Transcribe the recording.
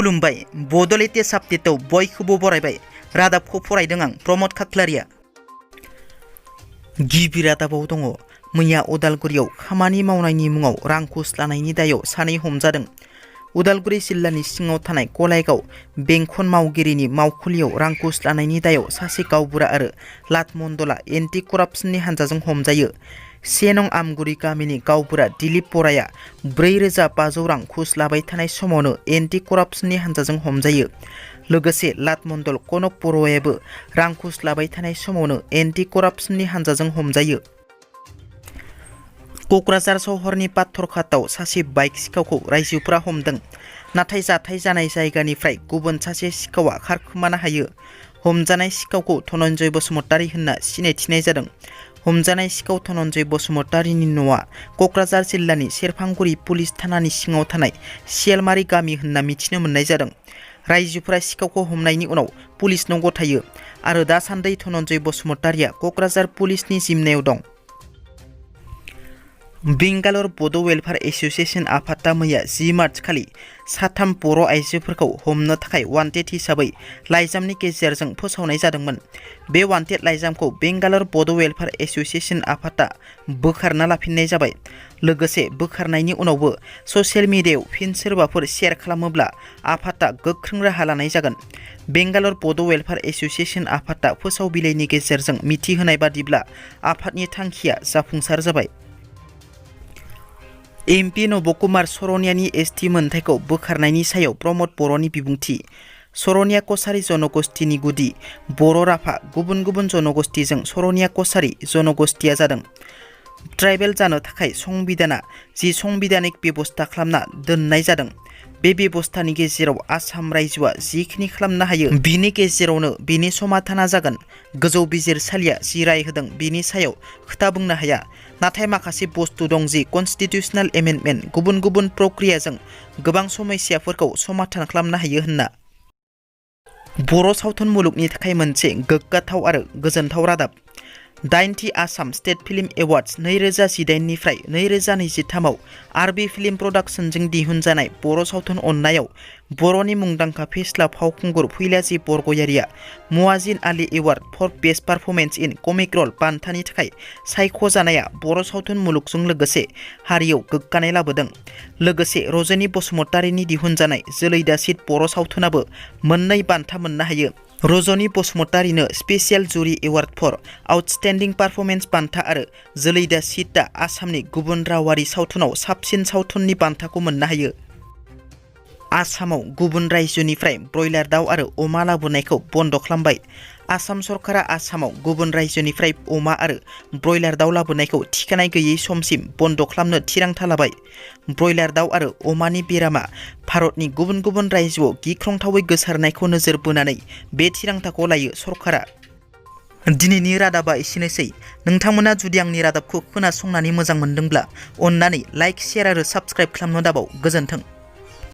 खुलुमबाय बड' लेटेस्ट आपडेटआव बयखौबो बरायबाय। रादाबखौ फरायदों आं प्रमद खाख्लारिया। गिबि रादाबाव दङ मैया उदालगुरियाव खामानि मावनायनि मुङाव रां घुस लानायनि दायाव सानै हमजादों। उदालगुरि जिल्लानि सिङाव थानाय गलायगाव बेंखन मावगिरिनि मावखुलियाव रां घुस लानायनि दायाव सासे गावबुरा आरो लाटमन्डला एन्टि करापसननि हान्जाजों हमजायो। 1 नं आमगुरि गामिनि गावबुरा दिलीप बराया 4,500 रां घुस लाबाय थानाय समावनो एन्टि करापसननि हान्जाजों हमजायो। लोगोसे लाटमन्डल कनक बर'आबो रां घुस लाबाय थानाय समावनो एन्टि करापसननि हान्जाजों हमजायो। क'क्राझार सहरनि पाथरघाटआव सासे बाइक सिखावखौ रायजोफोरा हमदों। नाथाय जाथाय जानाय जायगानिफ्राय गुबुन सासे सिखावा खारखोमानो हायो। हमजानाय सिखावखौ धनन्जय बसुमतारी होनना सिनायथिनाय जादों। हमजानाय सिखाव धनन्जय बसुमतारीनि न'आ क'क्राझार जिल्लानि सेरफांगुरि पुलिस थानानि सिङाव थानाय सियालमारि गामि होनना मिथिनो मोननाय जादों। रायजोफोरा सिखावखौ हमनायनि उनाव पुलिसनो गथायो आरो दासान्दि धनन्जय बसुमतारीया क'क्राझार पुलिसनि जिम्मायाव दं। बेंगालर बड' वेलफेयार एस'सिएशन आफादा मैया 10 मार्च खालि 3 बर' आइजोफोरखौ हमनो थाखाय वान्टेड हिसाबै लाइजामनि गेजेरजों फोसावनाय जादोंमोन। बे वान्टेड लाइजामखौ बेंगालर बड' वेलफेयार एस'सिएशन आफादा बोखारना लाफिननाय जाबाय। लोगोसे बोखारनायनि उनावबो ससियेल मिडियायाव फिन सोरबाफोर शेयार खालामोब्ला आफादा गोख्रों राहा लानाय जागोन। बेंगालर बड' वेलफेयार एस'सिएशन आफादा फोसाव बिलाइनि गेजेरजों मिथिहोनाय बादिब्ला आफादनि थांखिया जाफुंसार जाबाय। एमपि नबकुमार सरनियानि एसटि मोनथायखौ बोखारनायनि सायाव प्रमद बर'नि बिबुंथि। सरनिया कसारी जनगोष्ठीनि गुदि बर' राभा गुबुन गुबुन जनगोष्ठीजों सरनिया कसारी जनगोष्ठीया जादों। ट्राइबेल जानो थाखाय संबिधाना जि संबिधानिक बेबस्था खालामना दोननाय जादों। बे बेबस्थानि गेजेराव आसाम रायजोआ जिखिनि खालामनो हायो बिनि गेजेरावनो बेनि समाधाना जागोन। गोजौ बिजिरसालिया जि राय होदों बिनि सायाव खोथा बुंनो हाया। नाथाय माखासे बुस्थु दं जि कनस्टिटिउसनेल एमेन्डमेन्ट गुबुन गुबुन प्रक्रियाजों गोबां समस्याफोरखौ समाधान खालामनो हायो होनना। बर' सावथुन मुलुगनि थाखाय मोनसे गोग्गाथाव आरो गोजोनथाव रादाब। 8थि आसाम स्टेट फिल्म एवार्ड्स 2018 निफ्राय 2023 आव आरबि फिल्म प्रडाक्शनजों दिहुनजानाय बर' सावथुन अन्नायाव बर'नि मुंदांखा फेस्ला फावखुंगुर फैलाजि बरगयारिया मुआजिन Ali award four best performance इन कमिक रल बान्थानि थाखाय सायख'जानाया बर' सावथुन मुलुगजों लोगोसे हारियाव गोग्गानाय लाबोदों। लोगोसे रजनी बसुमतारीनि दिहुनजानाय जोलैदा सिट बर' सावथुनाबो 2 बान्था मोननो हायो। रजनी बसुमतारीनो स्पेसियेल जुरि एवार्ड फर आउटस्टेन्डिं पारफर्मेन्स बान्था आरो जोलैदा सिटआ आसामनि गुबुन रावारि सावथुनाव साबसिन सावथुननि बान्थाखौ मोननो हायो। आसामाव गुबुन रायजोनिफ्राय ब्रयलार दाउ आरो अमा लाबोनायखौ बन्द' खालामबाय। आसाम सरकारा आसामाव गुबुन रायजोनिफ्राय अमा आरो ब्रयलार दाउ लाबोनायखौ थिखानाय गैयै समसिम बन्द' खालामनो थिरांथा लाबाय। ब्रयलार दाउ आरो अमानि बेरामा भारतनि गुबुन गुबुन रायजोआव गिख्रंथावै गोसारनायखौ नोजोर बोनानै बे थिरांथाखौ लायो सरकारा। दिनैनि रादाबा एसेनोसै। नोंथांमोना जुदि आंनि रादाबखौ खोनासंनानै मोजां मोनदोंब्ला अन्नानै लाइक, शेयार आरो साबस्क्राइब खालामनो दाबाव। गोजोन्थों।